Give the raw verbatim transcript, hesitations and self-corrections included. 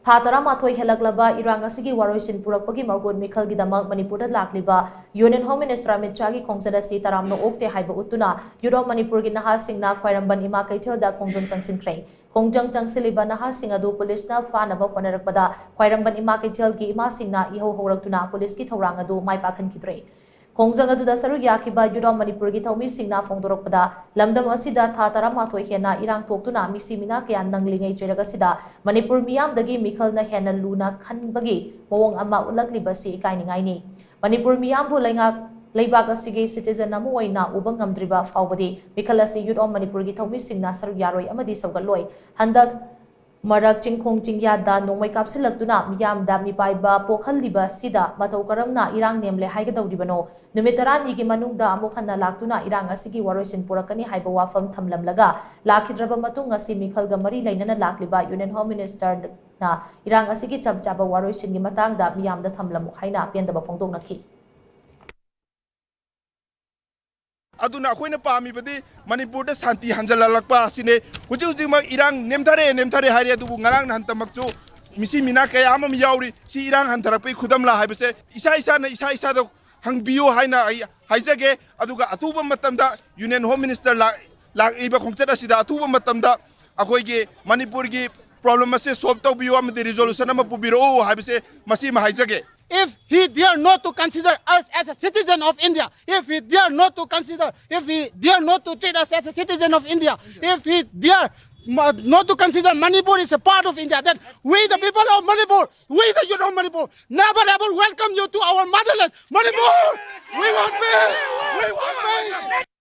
ꯊꯥ ꯇꯔꯥꯃꯥꯊꯣꯏ ꯍꯦꯜꯂꯛꯂꯕ ꯏꯔꯥꯡ ꯑꯁꯤꯒꯤ ꯋꯥꯔꯣꯏꯁꯤꯟ ꯄꯨꯔꯛꯄꯒꯤ ꯃꯒꯨꯟ ꯃꯤꯈꯜꯒꯤꯗꯃꯛ ꯃꯅꯤꯄꯨꯔꯗ ꯂꯥꯛꯂꯤꯕ Union Home Minister ꯑꯃꯤꯠ ꯁꯥꯍꯒꯤ ꯈꯣꯡꯆꯠ ꯑꯁꯤ ꯇꯔꯥꯝꯅ ꯑꯣꯛꯇꯦ ꯍꯥꯏꯕ ꯎꯠꯇꯨꯅ Youth of ꯃꯅꯤꯄꯨꯔꯒꯤ ꯅꯍꯥꯁꯤꯡꯅ ꯈ꯭ꯋꯥꯏꯔꯝꯕꯟ ꯏꯃꯥ ꯀꯩꯊꯦꯜꯗ ꯈꯣꯡꯖꯪ ꯆꯪꯁꯤꯟꯈ꯭ꯔꯦ꯫ ꯈꯣꯡꯖꯪ ꯆꯪꯁꯤꯜꯂꯤꯕ ꯅꯍꯥꯁꯤꯡ ꯑꯗꯨ ꯄꯨꯂꯤꯁꯅ ꯐꯥꯅꯕ ꯍꯣꯠꯅꯔꯛꯄꯗ ꯈ꯭ꯋꯥꯏꯔꯝꯕꯟ ꯏꯃꯥ ꯀꯩꯊꯦꯜꯒꯤ ꯏꯃꯥꯁꯤꯡꯅ ꯏꯍꯧ ꯍꯧꯔꯛꯇꯨꯅ ꯄꯨꯂꯤꯁꯀꯤ ꯊꯧꯔꯥꯡ ꯑꯗꯨ ꯃꯥꯏ ꯄꯥꯛꯍꯟꯈꯤꯗ꯭ꯔꯦ꯫ ꯈꯣꯡꯖꯪ ꯑꯗꯨꯗ ꯁꯔꯨꯛ ꯌꯥꯈꯤꯕ Youth of ꯃꯅꯤꯄꯨꯔꯒꯤ ꯊꯧꯃꯤꯁꯤꯡꯅ ꯐꯣꯡꯗꯣꯔꯛꯄꯗ, ꯂꯝꯗꯝ ꯑꯁꯤꯗ ꯊꯥ ꯇꯔꯥꯃꯥꯊꯣꯏ ꯍꯦꯟꯅ ꯏꯔꯥꯡ ꯊꯣꯛꯇꯨꯅ ꯃꯤꯁꯤ ꯃꯤꯅꯥ ꯀꯌꯥ ꯅꯪꯂꯤꯉꯩ ꯆꯩꯔꯛ ꯑꯁꯤꯗ ꯃꯅꯤꯄꯨꯔ ꯃꯤꯌꯥꯝꯗꯒꯤ ꯃꯤꯈꯜꯅ ꯍꯦꯟꯅ ꯂꯨꯅ ꯈꯟꯕꯒꯤ ꯃꯑꯣꯡ ꯑꯃ ꯎꯠꯂꯛꯂꯤꯕꯁꯤ ꯏꯀꯥꯏꯅꯤꯡꯉꯥꯏꯅꯤ꯫ ꯃꯅꯤꯄꯨꯔ ꯃꯤꯌꯥꯝꯕꯨ ꯂꯩꯉꯥꯛ, ꯂꯩꯕꯥꯛ ꯑꯁꯤꯒꯤ citizen ꯑꯃ ꯑꯣꯏꯅ ꯎꯕ ꯉꯝꯗ꯭ꯔꯤꯕ ꯐꯥꯎꯕꯗꯤ ꯃꯤꯈꯜ ꯑꯁꯤ Youth of ꯃꯅꯤꯄꯨꯔꯒꯤ ꯊꯧꯃꯤꯁꯤꯡꯅ ꯁꯔꯨꯛ ꯌꯥꯔꯣꯏ ꯑꯃꯗꯤ ꯁꯧꯒꯠꯂꯣꯏ꯫ ꯍꯟꯗꯛ ꯃꯔꯛ ꯆꯤꯡꯈꯣꯡ ꯆꯤꯡꯌꯥꯗ ꯅꯣꯡꯃꯩ ꯀꯥꯞꯁꯤꯜꯂꯛꯇꯨꯅ ꯃꯤꯌꯥꯝꯗ ꯃꯤꯄꯥꯏꯕ ꯄꯣꯛꯍꯜꯂꯤꯕ ꯑꯁꯤꯗ ꯃꯇꯧ ꯀꯔꯝꯅ ꯏꯔꯥꯡ ꯅꯦꯝꯂꯦ ꯍꯥꯏꯒꯗꯧꯔꯤꯕꯅꯣ? ꯅꯨꯃꯤꯠ ꯇꯔꯥꯅꯤꯒꯤ ꯃꯅꯨꯡꯗ ꯑꯃꯨꯛ ꯍꯟꯅ ꯂꯥꯛꯇꯨꯅ ꯏꯔꯥꯡ ꯑꯁꯤꯒꯤ ꯋꯥꯔꯣꯏꯁꯤꯟ ꯄꯨꯔꯛꯀꯅꯤ ꯍꯥꯏꯕ ꯋꯥꯐꯝ ꯊꯝꯂꯝꯂꯒ, ꯂꯥꯛꯈꯤꯗ꯭ꯔꯕ ꯃꯇꯨꯡ ꯉꯁꯤ ꯃꯤꯈꯜꯒ ꯃꯔꯤ ꯂꯩꯅꯅ ꯂꯥꯛꯂꯤꯕ Union Home Ministerꯅ ꯏꯔꯥꯡ ꯑꯁꯤꯒꯤ ꯆꯞ ꯆꯥꯕ ꯋꯥꯔꯣꯏꯁꯤꯟꯒꯤ ꯃꯇꯥꯡꯗ ꯃꯤꯌꯥꯝꯗ ꯊꯝꯂꯝꯃꯨ ꯍꯥꯏꯅ ꯄꯦꯟꯗꯕ ꯐꯣꯡꯗꯣꯛꯅꯈꯤ꯫ ꯑꯗꯨꯅ ꯑꯩꯈꯣꯏꯅ ꯄꯥꯝꯃꯤꯕꯗꯤ ꯃꯅꯤꯄꯨꯔꯗ ꯁꯥꯟꯇꯤ ꯍꯟꯖꯜꯍꯜꯂꯛꯄ ꯑꯁꯤꯅꯤ꯫ ꯍꯧꯖꯤꯛ ꯍꯧꯖꯤꯛꯃꯛ ꯏꯔꯥꯡ ꯅꯦꯝꯊꯔꯦ, ꯅꯦꯝꯊꯔꯦ ꯍꯥꯏꯔꯦ, ꯑꯗꯨꯕꯨ ꯉꯔꯥꯡ ꯅꯍꯥꯟꯇꯃꯛꯁꯨ ꯃꯤꯁꯤ ꯃꯤꯅꯥ ꯀꯌꯥ ꯑꯃ ꯌꯥꯎꯔꯤ꯫ ꯁꯤ ꯏꯔꯥꯡ ꯍꯟꯊꯔꯛꯄꯒꯤ ꯈꯨꯗꯝꯂꯥ ꯍꯥꯏꯕꯁꯦ ꯏꯁꯥ ꯏꯁꯥꯅ ꯏꯁꯥ ꯏꯁꯥꯗ ꯍꯪꯕꯤꯌꯨ ꯍꯥꯏꯅ ꯑꯩ ꯍꯥꯏꯖꯒꯦ꯫ ꯑꯗꯨꯒ ꯑꯊꯨꯕ ꯃꯇꯝꯗ Union Home Minister ꯂꯥꯛ-, ꯂꯥꯛꯂꯤꯕ ꯈꯣꯡꯆꯠ ꯑꯁꯤꯗ ꯑꯊꯨꯕ ꯃꯇꯝꯗ ꯑꯩꯈꯣꯏꯒꯤ ꯃꯅꯤꯄꯨꯔꯒꯤ problem ꯑꯁꯤ solve ꯇꯧꯕꯤꯌꯨ ꯑꯃꯗꯤ resolution ꯑꯃ ꯄꯨꯕꯤꯔꯛꯎ ꯍꯥꯏꯕꯁꯦ ꯃꯁꯤꯃ ꯍꯥꯏꯖꯒꯦ꯫ If he dare not to consider us as a citizen of India, if he dare not to consider, if he dare not to treat us as a citizen of India, if he dare ma- not to consider Manipur is a part of India, then we the people of Manipur, we the youth of Manipur, never ever welcome you to our motherland, Manipur. We want peace. We want peace.